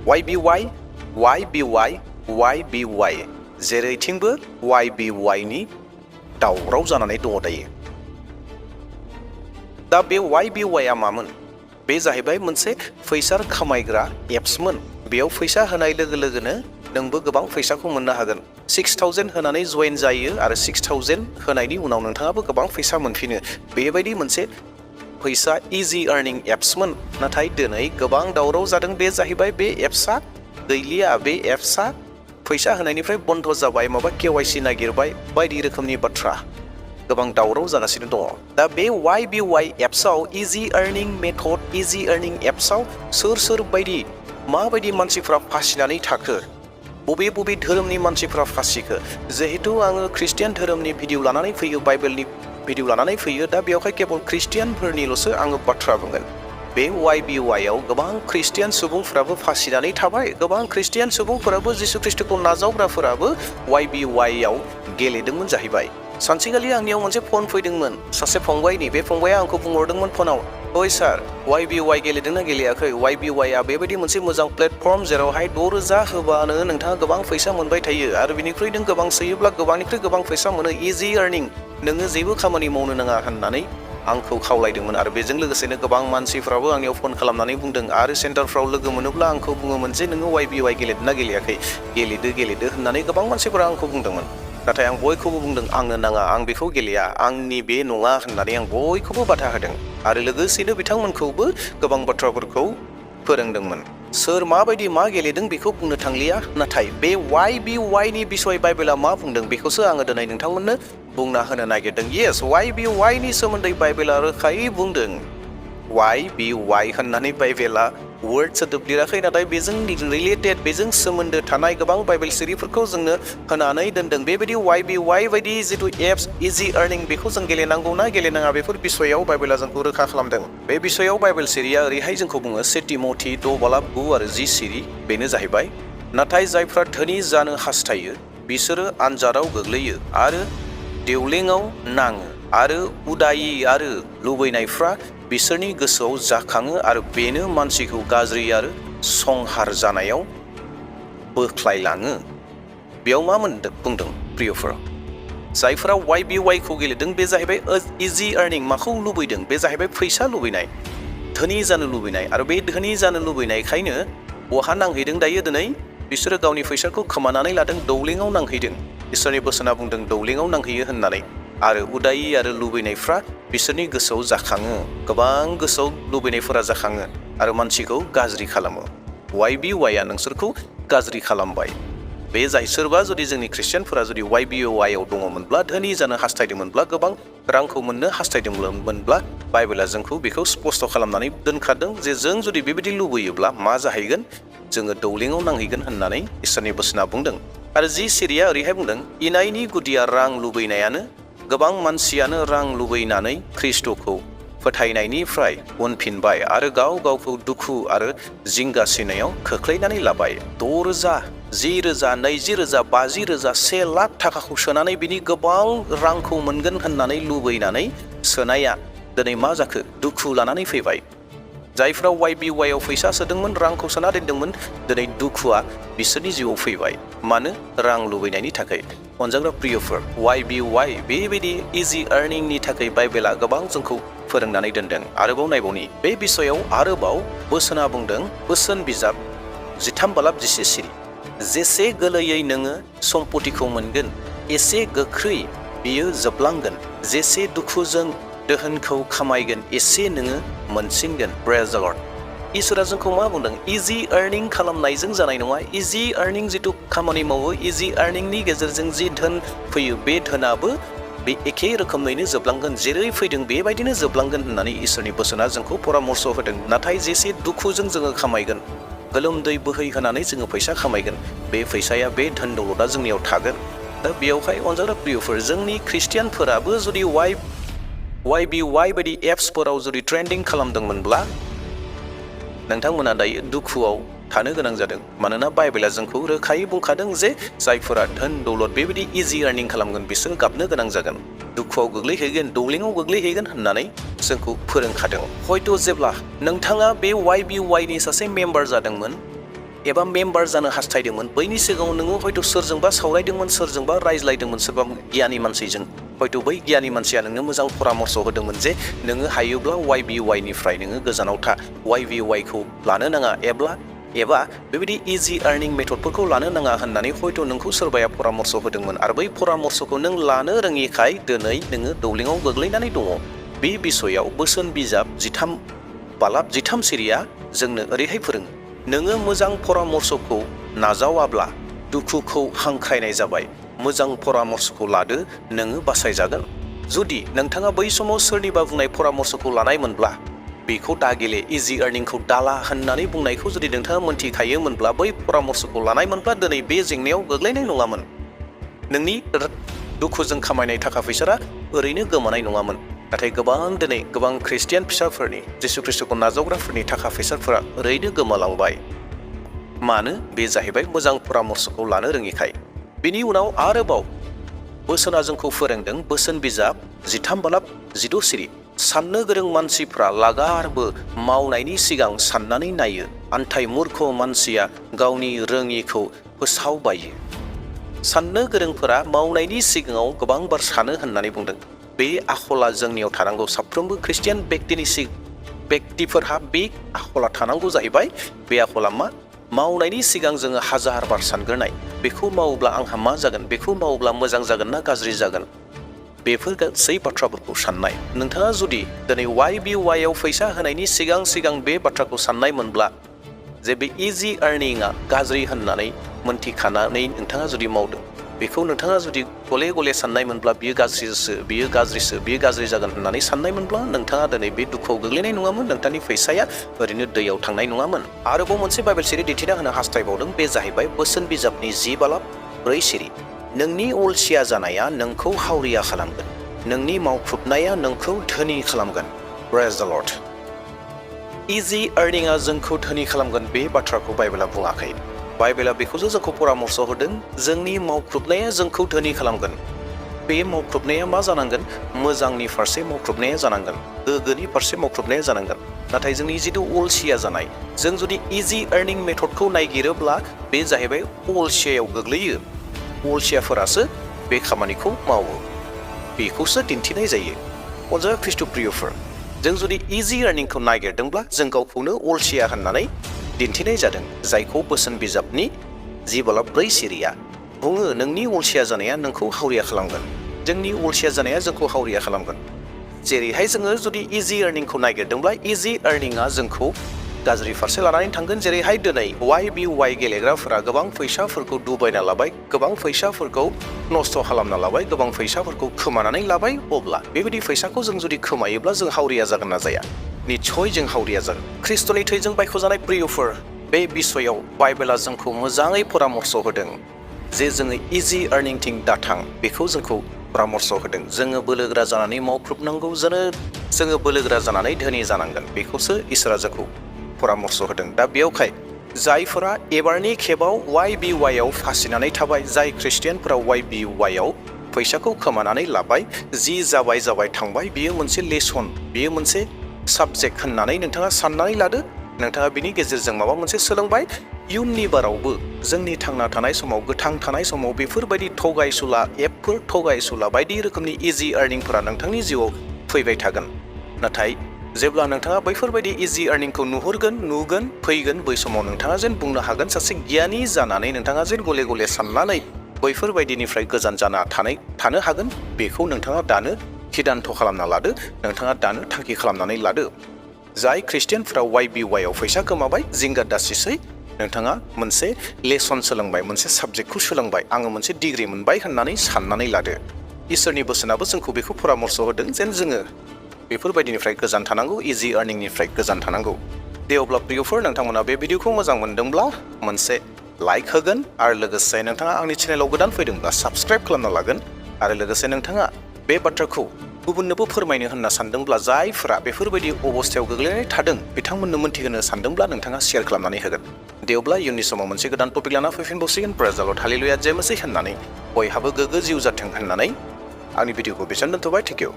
YBY YBY YBY जेरैथिंबो YBY नि दावराव जानानै दङ दायो। दा बे YBY आ मामोन? बे जाहैबाय मोनसे फैसा खामायग्रा एप्समोन। बेयाव फैसा होनाय लोगो लोगोनो नोंबो गोबां फैसाखौ मोननो हागोन। 6000 होनानै जइन जायो आरो 6000 होनायनि उनाव नोंथाङाबो गोबां फैसा मोनफिनो। बेबायदि मोनसे फैसा इजि अर्निं एप्समोन। नाथाय दिनै गोबां दावराव जादों। बे जाहैबाय बे एप्सआ गैलिया। बे एप्सआ फैसा होनायनिफ्राय बन्द जाबाय। माबा KYC नागिरबाय, बायदि रोखोमनि बाथ्रा गोबां दावराव जागासिनो दङ। दा बे YBY एप्सआव इजि अर्निं मेथड, इजि अर्निं एप्सआव सोर बायदि माबायदि मानसिफ्रा फासिनानै थाखो, बबे धोरोमनि मानसिफ्रा फासिखो। जिहेतु आङो ख्रिस्टियान धोरोमनि भिडिअ लानानै फैयो, बाइबेलनि भिडिअ लानानै फैयो। दा बेवहाय केवल ख्रिस्टियानफोरनिल'सो आङो बाथ्रा बुंगोन। बे YBY आव गोबां ख्रिस्टियान सुबुंफोराबो फासिनानै थाबाय। गोबां ख्रिस्टियान सुबुंफोराबो जिसु ख्रिस्टखौ नाजावग्राफोराबो YBY आव गेलेदोंमोन जाहैबाय। सानसेखालि आंनियाव मोनसे फन फैदोंमोन सासे फंबायनि। बे फंबाया आंखौ बुंहरदोंमोन फनाव, ओइ सार YBY गेलेदोंना गेलेयाखै? YBY आ बेबायदि मोनसे मोजां प्लेटफर्म जेरावहाय 6000 होबानो नोंथाङा गोबां फैसा मोनबाय थायो आरो बिनिख्रुइ नों गोबां सोयोब्ला गोबांनिख्रुइ गोबां फैसा मोनो। इजि अर्निं, नोङो जेबो खामानि मावनो नाङा होननानै आंखौ खावलायदोंमोन। आरो बेजों लोगोसेनो गोबां मानसिफ्राबो आंनियाव फन खालामनानै बुंदों आरो सेन्टारफ्राव लोगो मोनोब्ला आंखौ बुङोमोन जे नोङो YBY गेलेदोंना गेलेयाखै? गेलेदो होननानै गोबां मानसिफोरा आंखौ बुंदोंमोन। नाथाय आं बयखौबो बुंदों आंनो नाङा, आं बेखौ गेलेया, आंनि बे नङा होननानै आं बयखौबो बाधा होदों आरो लोगोसेनो बिथांमोनखौबो गोबां बाथ्राफोरखौ फोरोंदोंमोन। सोर माबायदि मा गेलेदों बेखौ बुंनो थांलिया। नाथाय बे YBY नि बिसय बाइबेला मा बुंदों बेखौसो आङो दिनै नोंथांमोननो बुंना होनो नागिरदों। येस, YBY नि सोमोन्दै बाइबेला रोखायै बुंदों। YBY होननानै बाइबेला वर्ड सोदोब लिराखै, नाथाय बेजों रिलेटेड, बेजों सोमोन्दो थानाय गोबां बाइबेल सिरिफोरखौ जोंनो होनानै दोनदों। बेबायदि YBY बायदि जिथु एप्स इजि अर्निं, बेखौ जों गेलेनांगौ ना गेलेनाङा बेफोर बिसयाव बाइबेला जोंखौ रोखा खालामदों। बे बिसयाव बाइबेल सिरिया ओरैहाय जोंखौ बुङो, 2 तिमथि 6:9 आरो 10 सिरि। बेनो जाहैबाय, नाथाय जायफ्रा धोनि जानो हास्थायो बिसोरो आनजादाव गोग्लैयो आरो देवलेङाव नाङो आरो उदायि आरो लुबैनायफ्रा बिसोरनि गोसोआव जाखाङो आरो बेनो मानसिखौ गाज्रि आरो संहार जानायाव बोख्लायलाङो। बेयाव मा बुंदों प्रियफोरा? जायफोरा YBY खौ गेलेदों बे जाहैबाय इजि अर्निं। माखौ लुबैदों? बे जाहैबाय फैसा लुबैनाय, धोनि जानो लुबैनाय। आरो बे धोनि जानो लुबैनायखायनो बहा नांहैदों दायो? दिनै बिसोरो गावनि फैसाखौ खोमानानै लादों, दौलेङाव नांहैदों। इसोरनि बोसोना बुंदों दौलेङाव नांहैयो होननानै। आरो उदायि आरो लुबैनायफ्रा बिसोरनि गोसोआव जाखाङो। गोबां गोसोआव लुबैनायफोरा जाखाङो आरो मानसिखौ गाज्रि खालामो। YBY आ नोंसोरखौ गाज्रि खालामबाय। बे जाय सोरबा जुदि जोंनि ख्रिस्टियानफोरा जुदि YBY आव दङमोनब्ला, धोनि जानो हास्थायदोंमोनब्ला, गोबां रांखौ मोननो हास्थायदोंमोनब्ला, बाइबेला जोंखौ बेखौ स्पष्ट खालामनानै दोनखादों जे जों जुदि बेबायदि लुबैयोब्ला मा जाहैगोन? जोङो दौलेङाव नांहैगोन होननानै इसोरनि बोसोना बुंदों। आरो 10 सिरिया ओरैहाय बुंदों, इनायनि गुदिया रां लुबैनायानो। गोबां मानसियानो रां लुबैनानै ख्रिस्टखौ फोथायनायनिफ्राय उनफिनबाय आरो गावखौ दुखु आरो जिंगासिनायाव खोख्लैनानै लाबाय। 6,000, 10,000, 20,000, 50,000, 1 लाख थाखाखौ सोनानै बिनि गोबां रांखौ मोनगोन होननानै लुबैनानै सोनाया दिनै मा जाखो? दुखु लानानै फैबाय। जायफ्रा YBY आव फैसा सोदोंमोन, रांखौ सोना दोनदोंमोन, दिनै दुखुआ बिसोरनि जिउआव फैबाय। मानो? रां लुबैनायनि थाखाय। अनजाग्रा प्रियफोर, YBY बेबायदि इजि अर्निंनि थाखाय बाइबेला गोबां जोंखौ फोरोंनानै दोनदों। आरोबाव नायबावनि बे बिसयाव आरोबाव बोसोना बुंदों, बोसोन बिजाब 13:10 सिरि। जेसे गोरलैयै नोङो सम्पथिखौ मोनगोन, एसे गोख्रै बियो जोबलांगोन। जेसे दुखुजों दोहोनखौ खामायगोन, एसे नोङो मोनसिनगोन। प्रेज द लर्ड। इसोरा जोंखौ मा बुंदों? इजि अर्निं खालामनायजों जानाय नङा। इजि अर्निं जिथु खामानि मावो, इजि अर्निंनि गेजेरजों जि धोन फैयो, बे धोनाबो बे एखे रोखोमैनो जोबलांगोन। जेरै फैदों बेबायदिनो जोबलांगोन होननानै इसोरनि बोसोना जोंखौ परामर्श होदों। नाथाय जेसे दुखुजों जोङो खामायगोन, गोलोमदै बोहैहोनानै जोङो फैसा खामायगोन, बे फैसाया, बे धोन दौलता जोंनियाव थागोन। दा बेयावहाय अनजाग्रा प्रियफोर, जोंनि ख्रिस्टियानफोराबो जुदि YBY बायदि एप्सफोराव जुदि ट्रेन्डिं खालामदोंमोनब्ला, नोंथांमोना दायो दुखुआव थानो गोनां जादों। मानोना बाइबेला जोंखौ रोखायै बुंखादों जे जायफोरा धोन दौलत बेबायदि इजि अर्निं खालामगोन बिसोर गाबनो गोनां जागोन, दुखुआव गोग्लैहैगोन, दौलेङाव गोग्लैहैगोन होननानै जोंखौ फोरोंखादों। हयथ' जेब्ला नोंथाङा बे YBY नि सासे मेम्बार जादोंमोन, एबा मेम्बार जानो हास्थायदोंमोन बैनि सिगाङाव नोङो हयथ' सोरजोंबा सावरायदोंमोन सोरजोंबा रायज्लायदोंमोन सोरबा गियानि मानसिजों हयथ' बै गियानि मानसिया नोंनो मोजां परामर्श होदोंमोन जे नोङो हायोब्ला YBY निफ्राय नोङो गोजानाव था YBY खौ लानो नाङा एबा बेबायदि इजि आर्निं मेथडफोरखौ लानो नाङा होननानै हयथ' नोंखौ सोरबाया परामर्श होदोंमोन आरो बै परामर्शखौ नों लानो रोङिखाय दिनै नोङो दौलेङाव गोग्लैनानै दङ। बे बिसयाव बोसोन बिजाब 13 सिरिया जोंनो ओरैहाय फोरोङो नोङो मोजां परामर्शखौ नाजावाब्ला दुखुखौ हांख्रायनाय जाबाय मोजां परामर्शखौ लादो नोङो बासायजागोन। जुदि नोंथाङा बै समाव सोरनिबा बुंनाय परामर्शखौ लानायमोनब्ला बेखौ दागेले इजि आर्निंखौ दाला होननानै बुंनायखौ जुदि नोंथाङा मोनथिखायोमोनब्ला बै परामर्शखौ लानायमोनब्ला दिनै बे जेंनायाव गोग्लैनाय नङामोन। नोंनि दुखुजों खामायनाय थाखा फैसाया ओरैनो गोमानाय नङामोन। नाथाय दिनै गोबां ख्रिस्टियान फिसाफोरनि जिसु ख्रिस्टखौ नाजावग्राफोरनि थाखा फैसाफोरा ओरैनो गोमालांबाय। मानो? बे जाहैबाय मोजां परामर्शखौ लानो रोङिखाय। बिनि उनाव आरोबाव बोसोना जोंखौ फोरोंदों बोसोन बिजाब 13:16 सिरि साननो गोरों मानसिफ्रा लागारबो मावनायनि सिगां साननानै नायो आन्थाय मूर्ख मानसिया गावनि रोङिखौ फोसावबायो। साननो गोरोंफोरा मावनायनि सिगाङाव गोबां बार सानो होननानै बुंदों। बे आखला जोंनियाव थानांगौ साफ्रोमबो ख्रिस्टियान व्यक्तिफोरहा बे आखला थानांगौ जाहैबाय। बे आखला मा? मावनायनि सिगां जोङो हाजार बार सानग्रोनाय बेखौ मावोब्ला आंहा मा जागोन बेखौ मावोब्ला मोजां जागोन ना गाज्रि जागोन बेफोर गासै बाथ्राफोरखौ साननाय। नोंथाङा जुदि दिनै YBY आव फैसा होनायनि सिगां बे बाथ्राखौ साननाय मोनब्ला जे बे इजि आर्निंआ गाज्रि होननानै मोनथिखानानै नोंथाङा जुदि मावदों बेखौ नोंथाङा जुदि गले गले साननाय मोनब्ला बियो गाज्रि जागोन होननानै साननाय मोनब्ला नोंथाङा दिनै बे दुखुआव गोग्लैनाय नङामोन। नोंथांनि फैसाया ओरैनो दैयाव थांनाय नङामोन। आरोबाव मोनसे बाइबेल सिरि दिन्थिना होनो हास्थायबावदों बे जाहैबाय बोसोन बिजाबनि 10:4 सिरि नोंनि अलसिया जानाया नोंखौ हावरिया खालामगोन नोंनि मावख्रुबनाया नोंखौ धोनि खालामगोन। प्रेज द लर्ड। इजि आर्निंआ जोंखौ धोनि खालामगोन बे बाथ्राखौ बाइबेला बुङाखै। बाइबेला बेखौसो जोंखौ परामर्श होदों जोंनि मावख्रुबनाया जोंखौ धोनि खालामगोन। बे मावख्रुबनाया मा जानांगोन? मोजांनि फारसे मावख्रुबनाया जानांगोन गोग्गोनि फारसे मावख्रुबनाया जानांगोन। नाथाय जोंनि जिथु अलसिया जानाय जों जुदि इजि आर्निं मेथडखौ नायगिरोब्ला बे जाहैबाय अलसियायाव गोग्लैयो। अलसियाफोरासो बे खामानिखौ मावो बेखौसो दिन्थिनाय जायो। अनजाथाव ख्रिस्ट'प्रियफोर जों जुदि इजि आर्निंखौ नागिरदोंब्ला जों गावखौनो अलसिया होननानै दिन्थिनाय जादों जायखौ बोसोन बिजाबनि 10:4 सिरिया बुङो नोंनि अलसिया जानाया नोंखौ हावरिया खालामगोन। जोंनि अलसिया जानाया जोंखौ हावरिया खालामगोन। जेरैहाय जोङो जुदि इजि आर्निंखौ नागिरदोंब्ला इजि आर्निंआ जोंखौ गाज्रि फारसे लानानै थांगोन। जेरैहाय दिनै YBY गेलेग्राफोरा गोबां फैसाफोरखौ डुबायना लाबाय गोबां फैसाफोरखौ नस्थ' खालामना लाबाय गोबां फैसाफोरखौ खोमानानै लाबाय। अब्ला बेबायदि फैसाखौ जों जुदि खोमायोब्ला जों हावरिया जागोन ना जाया? निस्सय जों हावरिया जागोन। ख्रिस्ट'नि थैजों बायख'जानाय प्रियफोर बे बिसयाव बाइबेला जोंखौ मोजाङै परामर्श होदों जे जोङो इजि आर्निंथिं दाथां बेखौ जोंखौ परामर्श होदों। जोङो बोलोगोरा जानानै मावख्रुबनांगौ जोङो बोलोगोरा जानानै धोनि जानांगोन बेखौसो इसोरा जोंखौ परामर्श होदों। दा बेयावखाय जायफोरा एबारनि खेबाव YBY आव फासिनानै थाबाय जाय ख्रिस्टियानफोरा YBY आव फैसाखौ खोमानानै लाबाय जि जाबाय थांबाय बियो मोनसे लेसन बियो मोनसे साबजेक्ट होननानै नोंथाङा साननानै लादो। नोंथाङा बिनि गेजेरजों माबा मोनसे सोलोंबाय। इयुननि बारावबो जोंनि थांना थानाय समाव गोथां थानाय समाव बेफोरबायदि थगायसुला बायदि रोखोमनि इजि आर्निंफोरा नोंथांनि जिउआव फैबाय थागोन। नाथाय जेब्ला नोंथाङा बैफोरबायदि इजि आर्निंखौ नुगोन फैगोन बै समाव नोंथाङा जेन बुंनो हागोन सासे गियानि जानानै नोंथाङा जेन गले गले साननानै बैफोरबायदिनिफ्राय गोजान जाना थानो हागोन बेखौ नोंथाङा दानो सिदान्थ' खालामना लादो। नोंथाङा दानो थांखि खालामनानै लादो। जाय ख्रिस्टियानफोरा YBY आव फैसा गोमाबाय जिंगा दासिसै नोंथाङा मोनसे लेसन सोलोंबाय मोनसे साबजेक्टखौ सोलोंबाय आङो मोनसे डिग्रि मोनबाय होननानै साननानै लादो। इसोरनि बोसोनाबो जोंखौ बेखौ परामर्श होदों जेन जोङो बेफोरबायदिनिफ्राय गोजान थानांगौ इजि आर्निंनिफ्राय गोजान थानांगौ। दे अब्ला प्रियफोर नोंथांमोना बे भिडिअखौ मोजां मोनदोंब्ला मोनसे लाइक होगोन आरो लोगोसे नोंथाङा आंनि चेनेलाव गोदान फैदोंब्ला साबस्क्राइब खालामना लागोन आरो लोगोसे नोंथाङा बे बाथ्राखौ गुबुननोबो फोरमायनो होनना सानदोंब्ला जायफोरा बेफोरबायदि अबस्थायाव गोग्लैनानै थादों बिथांमोननो मोनथिहोनो सानदोंब्ला नोंथाङा शेयार खालामनानै होगोन। दे अब्ला इयुननि समाव मोनसे गोदान टपिक लाना फैफिनबावसिगोन। प्रेज द लर्ड हालेलुया जय मसीह होननानै बयहाबो गोग्गो जिउ जाथों होननानै आंनि भिडिअखौ बेसेबां दोनथ'बाय। Thank you.